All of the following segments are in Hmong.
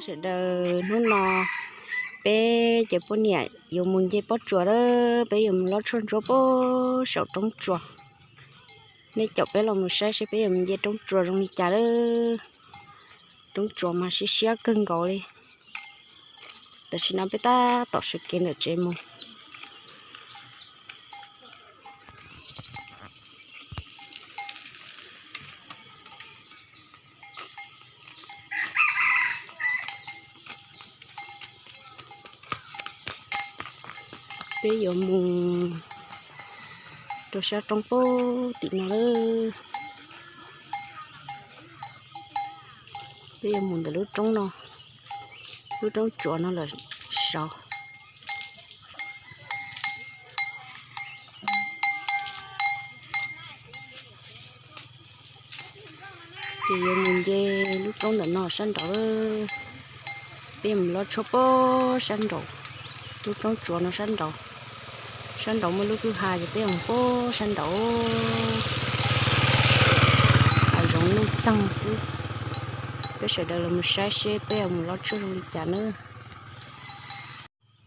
Sawv daws, hnub no peb cov poj niam yuav mus nce pob tsuas lawm, peb yuav mus lob tshuaj ntsuab puag saum roob tsuas. Nej caum peb los mus saib seb peb yuav mus nce roob tsuas zoo li cas lawm. Roob tsuas mas siab siab kawg nkaus li. Tam sim no peb tab tom sawv kev ntawm tsev mus. Peb yuav mus rau sab roob puag tim no lawm. Peb yuav mus ntawm lub roob no, lub roob tsuas no lawm saud. Ces yuav mus nce lub roob ntawm no sab nraud. Peb yuav mus lob tshuaj puag sab nraud, lub roob tsuas no sab nraud. Sab nraud muaj lub kwj ha ces peb yuav mus puag sab nraud. Hav zoov nuj txeeg xwb. Peb sawv daws los mus saib seb peb yuav mus lob tshuaj zoo li cas nawb.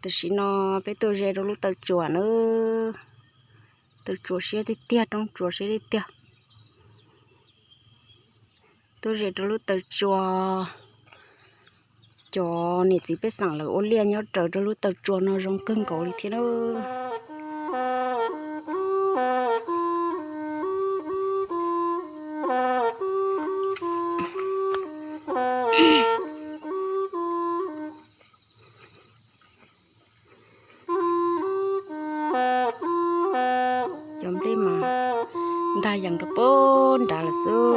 Tam sim no peb tuaj ze rau lub taw tsuas nawb. Taw tsuas siab tiag tiag, roob tsuas siab tiag tiag. Tuaj ze rau lub taw tsuas, cov niam txiv pej xeem lawv ua liaj nyob raws rau lub taw tsuas no zoo kawg nkaus li thiab nawb. Cov nplej mas ntag yees rau puag nrad lawm xwb.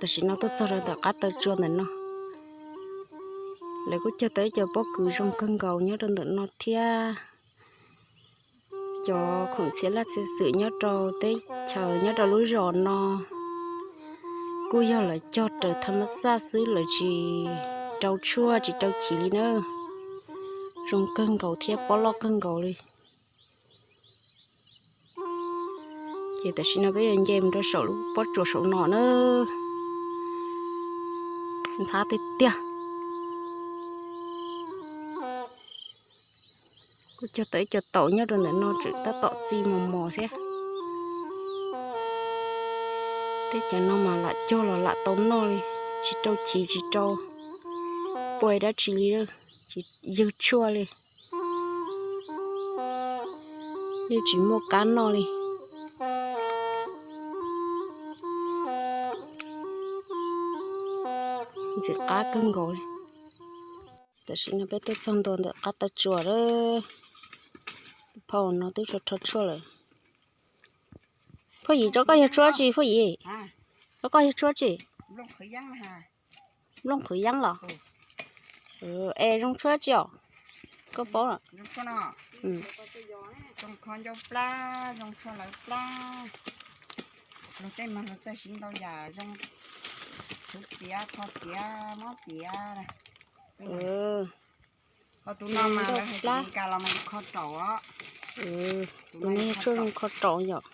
Tam sim no tuaj txog rau ntawm qab taw tsuas ntawm no, lawv kuj cog tau ib co pob kws zoo kawg nkaus nyob rau ntawm no thiab. Cov khoom txhia laj txhia xwm nyob rau teb chaws nyob rau lub zos no kuj yog lawv cog raws thaj mab xaj xwb, lawv tsis rau tshuaj tsis rau chiv li na. Zoo kawg nkaus thiab pob loj kawg nkaus li. Ces tam sim no peb yuav nce mus rau saum lub pob tsuas saum no na. Ntxhab tiag tiag. Kuj cog tau ib co taum nyob rau ntawm no tseem tab tom txi mos mos thiab. Teb chaws no mas lam cog los lam tau noj li, tsis rau chiv tsis rau pua dab tsi li, tsis ywg tshuaj li, yeej tsis muaj kab noj li. Ntxim qab kawg nkaus li. Tam sim no peb tuaj txog ntua ntawm qab taw tsuas lawm. Phauj no twb rho rho tshuaj lawm. Phauj Yim, rau koj yog tshuaj tsi Phauj Yim? Rau koj yog tshuaj tsi? Nplooj qhwv yeeb los? Es zoo tshuaj tsi os? Koj paub los? Zoo kho ncauj plab, zoo tshuaj lawv plab. Luag tej mas luag txawj siv ntau yam zoo, khuv txiav, kho txiav, mob txiav. Ho tus no mas lawv hais tias Meskas los mas yus kho raum os. Tus no yog tshuaj zoo kho raum yom?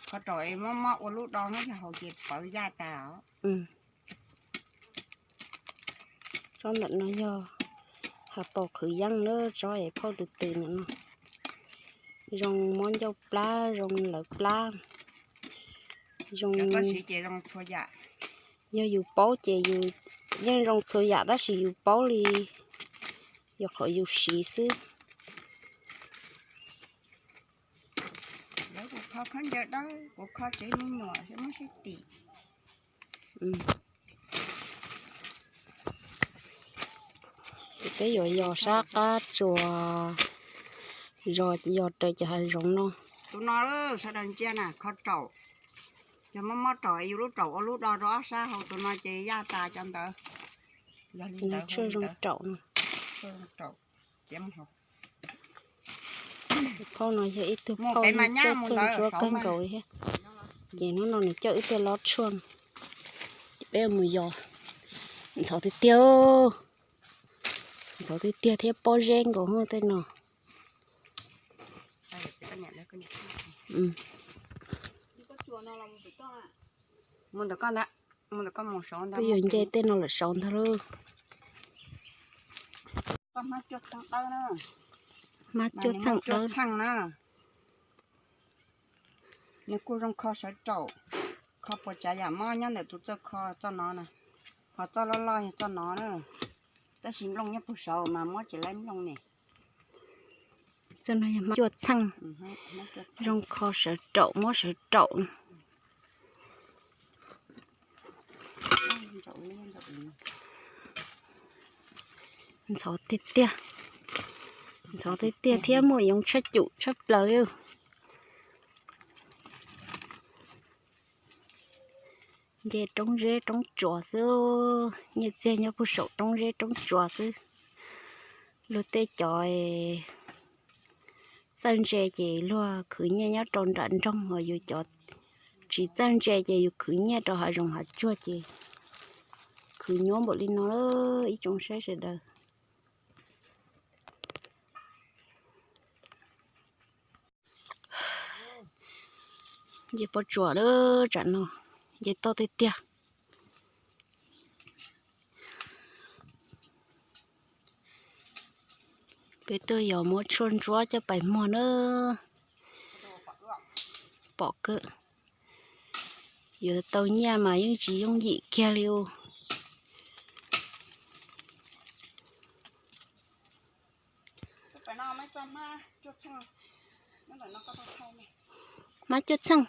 Kho raum es mob mob ua lub do no yog haus ces pawv yaj tas os. Tsob ntawm no yog has pas qhwv yeeb na, tsob es phauj tus twg ntawm no. Zoo mob ncauj plab, zoo lawv plab, zoo. Yog yus paub ces yus yeej zoo txhua yam tab sis yus paub li yog qhov yus siv xwb. Kuv kho khaub ncaws dawb, kuv kho tsev me nyuam seb muab sib tim. Ces peb yuav yos sab qab tsuas, yos raws cov hav zoov no. Tus no sawv daws ntsia na, kho raum. Yog mob mob raum es yus lub raum ua lub do rau ob sab, haus tus no ces yaj tas cov ntawd. Yog li ntawd tshuaj zoo raum no. Phauj no yog ib tug phauj txawj txawj ntsuab kawg nkaus li thiab. Ces hnub no nws coj wb tuaj lob tshuaj no. Peb mus yos ntxhov tiag tiag, ntxhov tiag tiag thiab pob zeb nkaus tej no. Peb yuav nce tej no lawm saud ntag lauj. Hmab cuaj txheej dawb. Nws kuj zoo kho sawv raum, kho puas tsav yam mob nyob ntawm tus txawj kho txoj no na, ho txoj loj loj yog txoj no na, tab sis nplooj nyob puag saud mas muab tsis laib nplooj ne. Txoj no yog hmab cuaj txheej, zoo kho sawv raum mob sawv raum. Ntxhov tiag tiag, ntxhov tiag tiag thiab muaj yoov tshaj cum tshaj plaws li. Nce roob zeb roob tsuas xwb, nyiaj txiag nyob puag saum roob zeb roob tsuas xwb. Luag tej cov txawj ntse ces luag khwv nyiaj nyob rau nram nroog, ho yus cov tsis txawj ntse ces yus khwv nyiaj rau hav zoov hav tsuag ces khwv nyuaj npaum li no ib tsoom saib sawv daws. Nce pob tsuas lawm tsam no, nce toj tiag tiag. Peb tuaj yos muab tshuaj ntsuab coj pais muag na. Pom kawg, yuav tau nyiaj mas yeej tsis yooj yim kiag li os. Hmab cuaj txheej.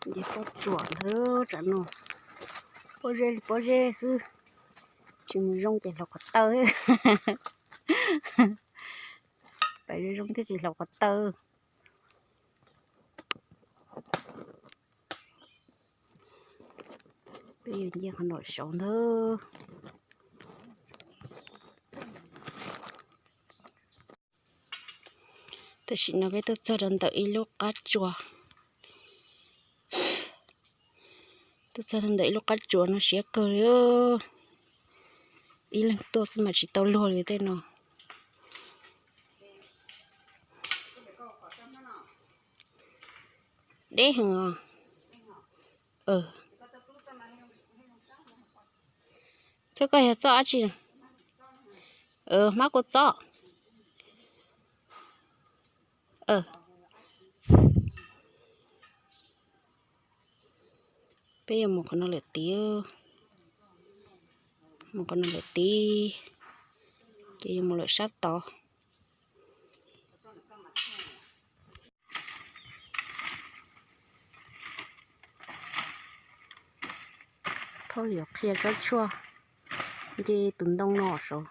Nce pob tsuas ntag tsam no, pob zeb li pob zeb xwb, tsis mus zoo ces hlauv qhov taw. Pais zoo zoo thiaj tsis hlauv qhov taw. Peb yuav nce qhov no saud ntag. Tam sim no peb tuaj txog rau ntawm ib lub qab tsuas. Tuaj txog rau ntawm ib lub qab tsuas no siab kawg li. Ib leeg tuaj xwb mas tsis tau luag li tej no. Deb heev os. Txoj koj yog txoj dab tsi? Hmab kua txob. Peb yuav mus qhov no lawm tid, mus qhov no lawm tid, ces yuav mus lawm sab tod. Phauj yuav qhia tsob tshuaj nce tus ntoo no saud,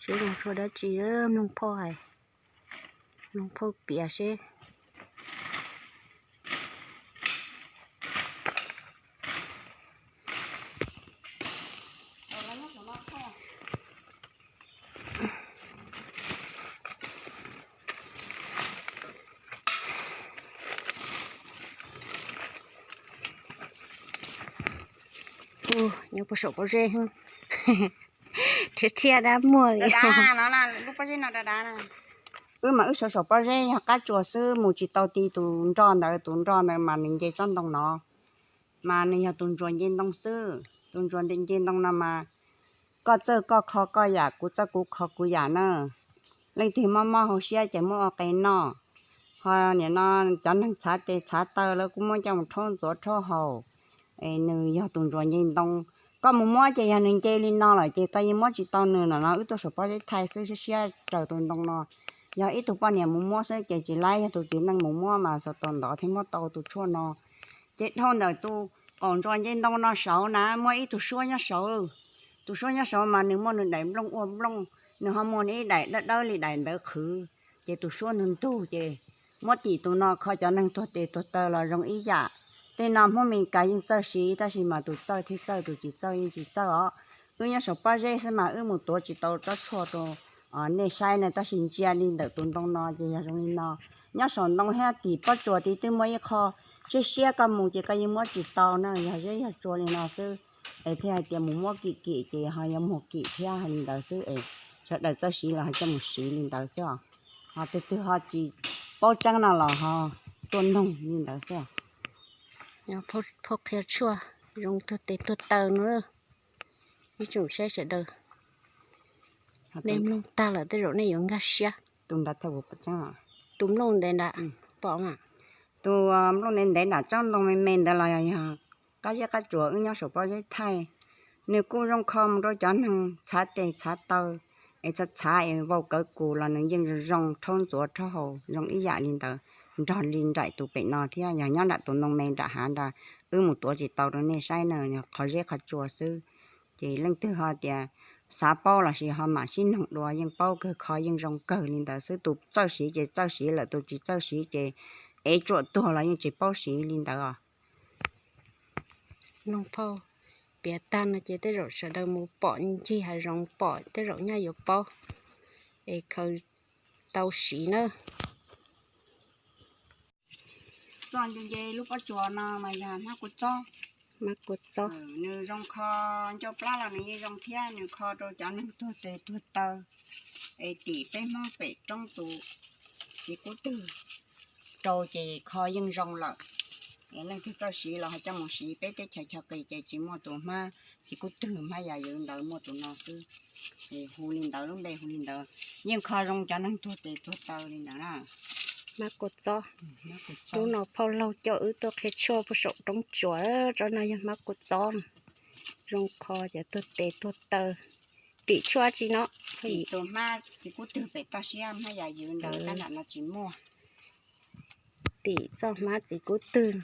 seb zoo tshuaj dab tsi, mloog phauj hais, mloog phauj piav seb. Nyob puag saum pob zeb, rhiab rhiab dab muag li. Wb mas wb sawv saum pob zeb yog qab tsuas xwb, mus tsis tau ti tus nroj ntawd, tus nroj ntawd mas nws nce tsob ntoo no, mas nws yog tus ntsuas nce ntoo xwb. Tus ntsuas nce ntoo no mas koj txawj koj kho koj yam, kuv txawj kuv kho kuv yam na. Leej twg mob mob hauv siab ces muab ua qe noj. Ho nim no cov neeg txhav tes txhav taw lawv kuj muab coj mus rhaub ntxuav rhaub haus, es nws yog tus ntsuas nce ntoo. Koj mus muab ces yog nws nce li no lawm ces koj yeej muab tsis tau nws no. Wb tuaj saum pob zeb thaij xwb, siab siab raws tus ntoo no. Yog ib tug poj niam mus muab xwb ces tsis laib, yog tus txiv neej mus muab mas xav tau ntov thiaj muab tau tus tshuaj no. Ces dhau ntawm tus qaum ntsuas nce ntoo no saud na muaj ib tug suab nyob saud. Tus suab nyob saud mas nws muaj nws daim nplooj ua nplooj, nws ho muaj nws ib daim dawb dawb li daim ntawd qhwv. Ces tus suab ntug ntug ces muab tim tus no kho cov neeg tuag tes tuag taw los zoo ib yam. Tej no Hmoob Mes Kas yeej txawj siv tab sis mas tus txawj thiaj txawj, tus tsis txawj yeej tsis txawj os. Wb nyob saum pob zeb xwb mas wb mus tuav tsis tau tsob tshuaj rau nej saib na, tab sis ntsia li ntawm tus ntoo no ces yog zoo li no. Nyob saum ntoo thiab tim pob tsuas tid twb muaj ib qho siab siab, koj mus ces koj yeej muab tsis tau na, yog zeb yog tsua li no xwb. Es thiaj hais tias mus muab kim kim ces ho yuav muag kim thiab li ntawd xwb es sawv daws txawj siv los ho coj mus siv li ntawd xwb os. Ho tus twg ho tsis paub tseeb no los ho tuaj noog li ntawd xwb. Phauj qhia tshuaj zoo tuag tes tuag taw no. Ib tsoom saib sawv daws, nej mloog tag lawm tej zaum nej yuav nkag siab. Tus nrad thaij puas pom tseeb? Tus nplooj ntev nrad pom mas. Tus nplooj ntev ntev nram tsob ntoo me me ntawd los yog qab zeb qab tsuas wb nyob saum pob zeb thaij. Nws kuj zoo kho mus rau cov neeg txhav tes txhav taw es txhav txhav es vau kawv kus los nws yeej zoo zoo rhaub ntxuav rhaub haus zoo ib yam li ntawd, nrog li nraim tus pem no thiab. Yog nyob nram tus ntoo me nram hav nrad wb mus tuav tsis tau rau nej saib na, qhov zeb qhov tsua xwb. Ces leej twg ho tias xav paub lossis ho mam sib noog dua yeej paub kawg, kho yeej zoo kawg li ntawd xwb. Tus txawj siv ces txawj siv lawm, tus tsis txawj siv ces ev tsuam tuag los yeej tsis paub siv li ntawd os. Noog phauj piav tag no ces tej zaum sawv daws mus pom ncig hav zoov pom tej zaum nyaj yuav paub es khaws tau siv na. Txoj nce nce lub pob tsuas no mas yog hmab kua txob. Hmab kua txob. Nws zoo kho ncauj plab los nws yeej zoo thiab, nws kho rau cov neeg tuag tes tuag taw es tim peb Hmoob pem roob tus txiv kub twg rau ces kho yeej zoo lawm. Es leej twg txawj siv los ho coj mus siv, peb teb chaws chaw qis ces tsis muaj tus hmab txiv kub twg hmab yam ywv ntawd, muaj tus no xwb. Es hu li ntawd, lub npe hu li ntawd, yeej kho zoo cov neeg tuag tes tuag taw li ntawd na. Hmab kua txob. Lub no phauj laug coj wb tuaj qhia tshuaj puag saum roob tsuas, tsob no yog hmab kua txob, zoo kho cov tuag tes tuag taw. Tim tshuaj tsi no? Tim tus hmab txiv kub twg pem toj siab, hmab yam ywv ntawd, tab nram no tsis muaj. Tim txoj hmab txiv kub twg,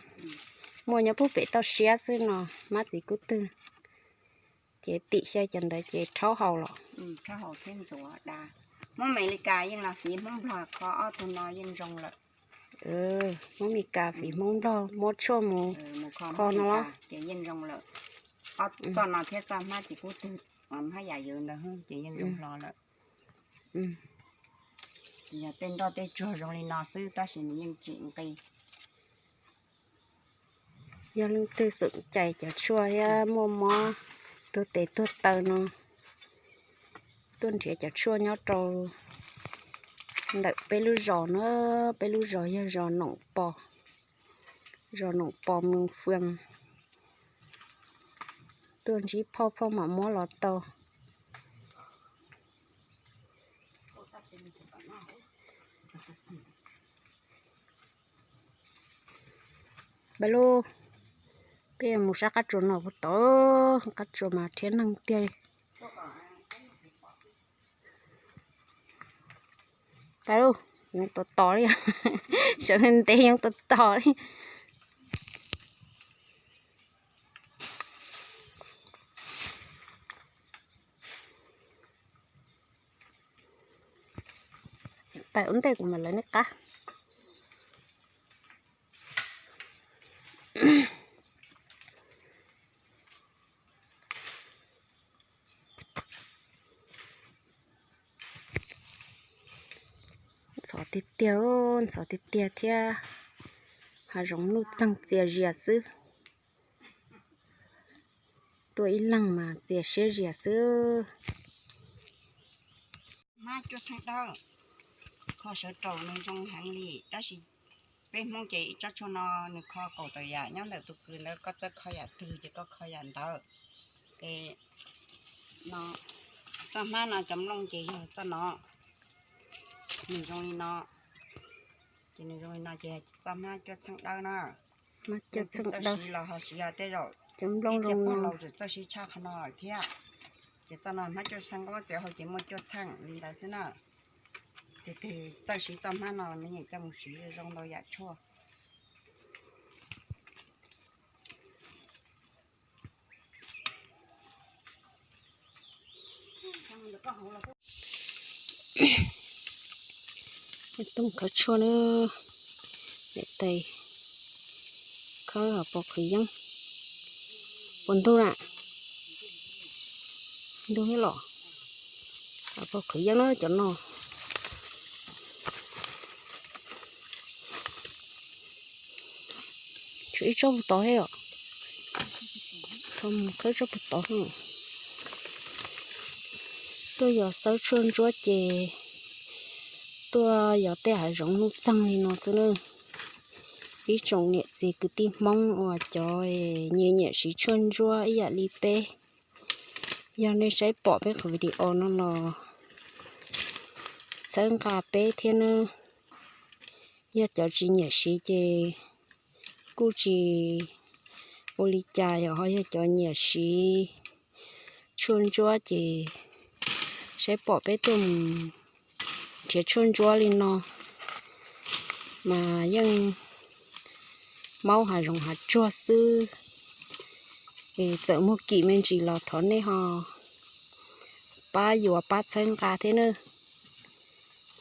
muaj nyob puag pem toj siab xwb no, hmab txiv kub twg. Ces tim xyaw cov ntawd ces rhaub haus los? Rhaub haus thiab ntxuav da. Hmoob Amelikas yeej los fiv Hmoob Nplog kho ob tug no yeej zoo lawm. Hmoob Amelikas fiv Hmoob Nplog muab tshuaj mus kho no los? Ces yeej zoo lawm. Ob txoj no thiab txoj hmab txiv kub twg, hmab yam ywv ntawd ces yeej zoo hlo lawm. Yog tej nroj tej tsuag zoo li no xwb tab sis nws yeej tsis nqi. Yog leej twg xom cais cov tshuaj thiab muaj mob tuag tes tuag taw no, tuaj nrhiav cov tshuaj nyob rau ntawm peb lub zos na, peb lub zos yog zos Noom Pos, zos Noom Pos, Moos Fwm. Tuaj ntsib phauj, phauj mam muab los tau. Pab lub, peb mus sab qab tsuas no puag tod, qab tsuas mas rhiab neeg tiag li. Pab lub, yoov tos tos li, sawv ntev yoov tos tos li. Pais ua ntej kuv mam lawv nej qab. Ntxhov tiag tiag, ntxhov tiag tiag thiab. Hav zoov nuj txeeg txias zias xwb. Tuaj ib leeg mas txias siab zias xwb. Hmab cuaj txheej dawb, kho sawv rau nws zoo heev li, tab sis peb Hmoob ces ib tsob tshuaj no nws kho kaum tawm yam, nyob ntawm tus kws ntawd koj txawj kho yam twg ces koj kho yam ntawd. Es no, txoj hmab no cov nplooj ces yog txoj no, nws zoo li no, ces nws zoo li no ces txoj hmab cuaj txheej dawb na. Txoj siv los ho siv yog tej zaum ib txhia pog laus tseem txawj siv tshaj qhov no lawm thiab. Ces txoj no hmab cuaj txheej, ob txhia hauv ces muaj cuaj txheej li ntawd xwb na. Tus twg txawj siv txoj hmab no me nyuam coj mus siv zoo ntau yam tshuaj. Tooj khawb tshuaj na, niam tais khawb hauv paus qhwv yeeb. Puas ntug na? Ntug thiab los? Hauv paus qhwv yeeb na cov no. Ib tsob puag tod thiab os. Thaum mus khawb tsob puag tod. Tuaj yos xawb tshuaj ntsuab ces tuaj yos tej hav zoov nuj txeeg li no xwb na. Ib tsoom niam txiv kwv tij Hmoob uas cov nyiam nyiam siv tshuaj ntsuab ib yam li peb, yog nej saib pom peb qhov video no los txhawb nqa peb thiab nawb. Yog cov tsis nyiam siv ces kuj tsis ua li cas, yog ho yog cov nyiam siv tshuaj ntsuab ces saib pom peb tuaj mus nrhiav tshuaj ntsuab li no mas yeej maub hav zoov hav tsuag xwb. Es txawm muaj kim me ntsis los thov nej ho pab yuav pab txhawb nqa thiab nawb.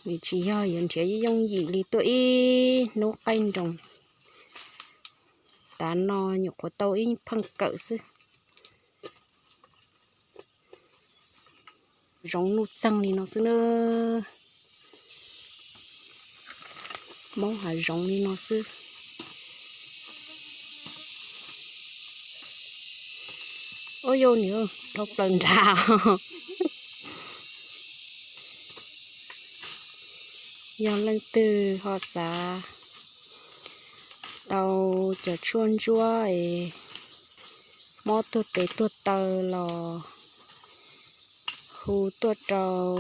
Vim tsis yog yuav nrhiav yooj yim li tuaj ib hnub qaij nroos. Tav no nyuam qhuav tau ib pheej kawm xwb. Zoov nuj txeeg li no xwb na. Maub hav zoov li no xwb. Ub, yog niag dhau plaws nrad. Yog leej twg ho xav tau cov tshuaj ntsuab es mob tuag tes tuag taw los hu tuaj rau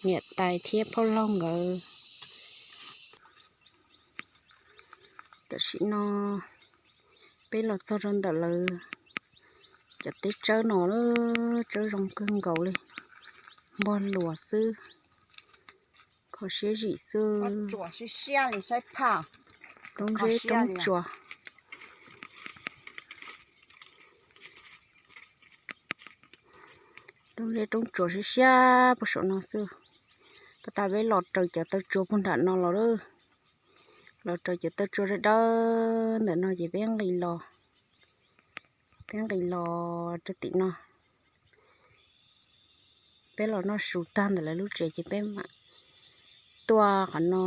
niam tais thiab phauj laug nkawd. Tam sim no peb los txog rau ntawm lawv cov teb tsawb no, tsawb zoo kawg nkaus li, npog luas xwb, kho siab zim xwb. Roob zeb roob tsuas, roob zeb roob tsuas siab siab puag saum no xwb. Pas tas peb los raws cov taw tsua puag nram no los lawm. Los raws cov taw tsua dawb dawb ntawm no ces peb nqis los, peb nqis los rau tim no. Peb los noj su tag ntawm lawv lub tsev ces peb mam tuaj qhov no,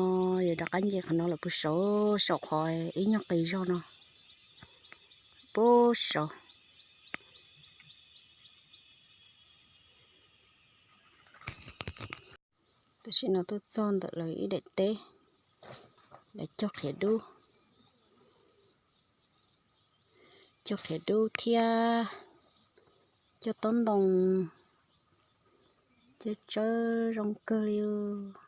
yuav rov qab nce qhov no lawm puag saud, saum qhov ib nyuag qis zog no puag saud. Tam sim no tuaj txog ntawm lawv ib daim teb, lawv cog qhiav dub, cog qhiav dub thiab cog taub ntoo, cog tsawb zoo kawg li os.